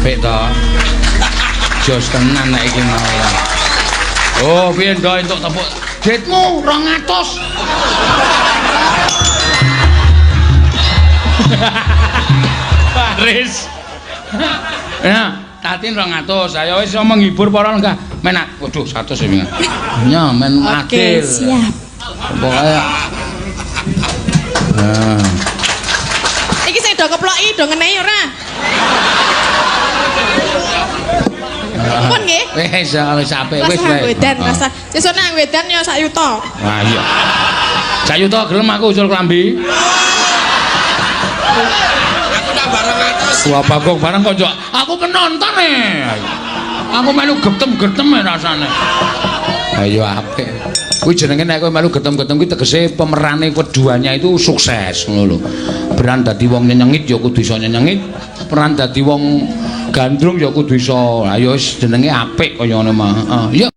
Apik to. Jos tenan nek iki mau. Oh, piye ndo entuk tepuk? Ditmu 200. Baris. Ya, Tatin 200. Ayo wis menghibur para lenggah. Men waduh 100 ya wingi. Ya, men Oke, adil. siap. Pokoke. Nah. Iki sing do keploki do ngenehi ora? Pun nggih. Wis wis apik wis Rasa wae. wedan, rasa. Sesuk nang wedan ya sak yuta. Wah iya. Sak yuta gelem aku usul klambi. Aku tambah 200. Wah Bagong bareng kok njok. Aku penonton e. Aku melu getem-getem e rasane. Ayo apik. Kuwi jenenge nek kowe melu getem-getem kuwi tegese pemerane keduanya itu sukses ngono lho. Peran dadi wong nyenyengit ya kudu iso nyenyengit, peran dadi wong gandrung ya kudu iso. Ayo wis jenenge apik kaya ngono mah. Heeh. Ya.